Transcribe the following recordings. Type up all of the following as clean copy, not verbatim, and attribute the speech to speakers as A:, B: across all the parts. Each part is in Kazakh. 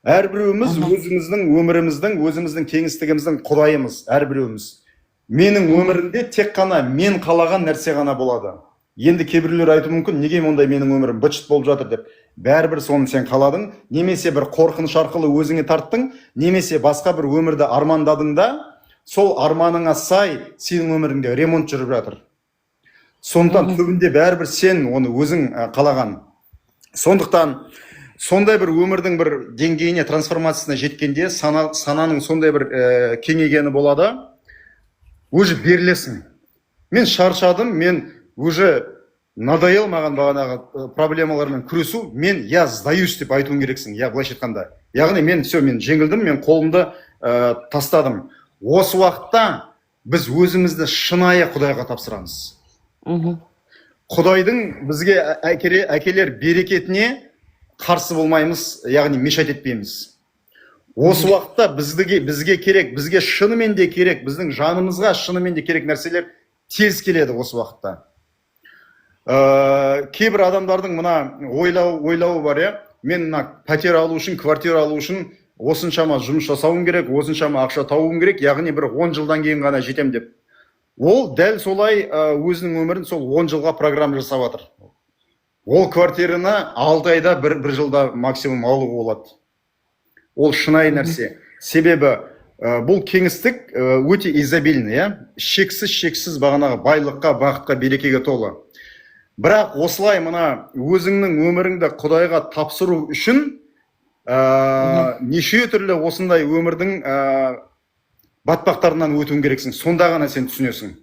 A: Әрбіреуіміз өзіміздің өміріміздің, өзіміздің кеңістігіміздің құдайымыз, әрбіреуіміз. Менің өмірімде тек қана мен қалаған нәрсе ғана болады. Енді кейбіреулер айтуы мүмкін, неге ондай менің өмірім быт болып жатыр деп. Бәрібір соны сен қаладың, немесе бір қорқыныш арқылы өзіңе тарттың, немесе басқа бір өмірді армандадың да, сол арманыңа сай сенің өміріңде ремонт жүріп жатыр. Сондықтан түбінде бәрібір сен оны өзің қалаған. Сондықтан сондай бір өмірдің бір деңгейіне, трансформациясына жеткенде, сананың сондай бір кеңейгені болады, уже берілесің. Мен шаршадым, мен уже надоел маған бағанағы проблемалармен күресу, мен я сдаюсь деп айтуың керексің, иә, былайша айтқанда. Яғни мен все, мен жеңілдім, мен қолымды тастадым. Осы уақытта біз өзімізді шынайы Құдайға тапсырамыз. Құдайдың бізге әкелер берекетіне қарсы болмаймыз, яғни мешать етпейміз. Осы уақытта бізге керек, бізге шынымен де керек, біздің жанымызға шынымен де керек нәрселер тез келеді осы уақытта. Кейбір адамдардың мына ойлауы бар, иә, мен мына пәтер алу үшін, квартира алу үшін осыншама жұмыс жасауым керек, осыншама ақша табуым керек, яғни бір 10 жылдан кейін ғана жетем деп. Ол дәл солай өзінің өмірін сол 10 жылға программа жасап жатыр. Ол квартираны 6 айда, бір жылда максимум алуға болады. Ол шынайы нәрсе. Себебі бұл кеңістік өте изобильный, иә, шексіз бағанағы байлыққа, бақытқа, берекеге толы. Бірақ осылай мына өзіңнің өміріңді Құдайға тапсыру үшін неше түрлі осындай өмірдің батпақтарынан өтуің керексің. Сонда ғана сен түсінесің.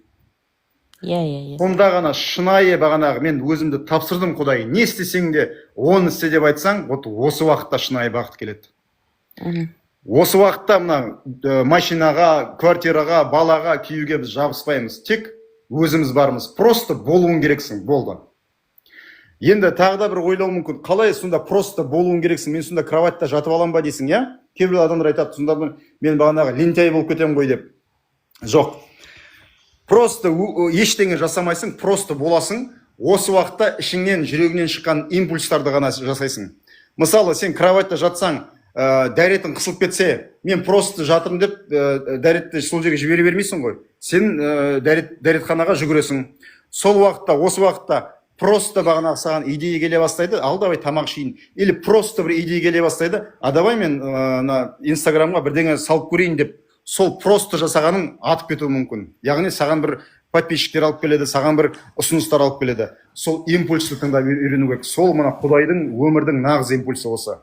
B: иә иә иә
A: Сонда ғана шынайы бағанағы мен өзімді тапсырдым, Құдай, не істесең де, оны істе деп айтсаң, вот осы уақытта шынайы бақыт келеді. Осы уақытта мына машинаға, квартираға, балаға, күйеуге біз жабыспаймыз, тек өзіміз бармыз. Просто болуың керексің, болды. Енді тағы да бір ойлауы мүмкін, қалай сонда просто болуың керексің, мен сонда кроватьта жатып аламын ба дейсің, иә? Кейбір адамдар айтады, сонда мен бағанағы лентяй болып кетемін ғой деп. Жоқ, просто ештеңе жасамайсың, просто боласың. Осы уақытта ішіңнен, жүрегіңнен шыққан импульстарды ғана жасайсың. Мысалы, сен кроватьта жатсаң, дәретің қысылып кетсе, мен просто жатырмын деп дәретті сол жерге жібере бермейсің ғой. Сен дәретханаға жүгіресің сол уақытта. Осы уақытта просто бағанағы саған идея келе бастайды, ал давай тамақ ішейін, или просто бір идея келе бастайды, а давай мен мына Инстаграмға бірдеңе салып көрейін деп. Сол просто жасағаның атып кетуі мүмкін, яғни саған бір подписчиктер алып келеді, саған бір ұсыныстар алып келеді. Сол импульсті тыңдап үйрену керек. Сол мына Құдайдың, өмірдің нағыз импульсі осы.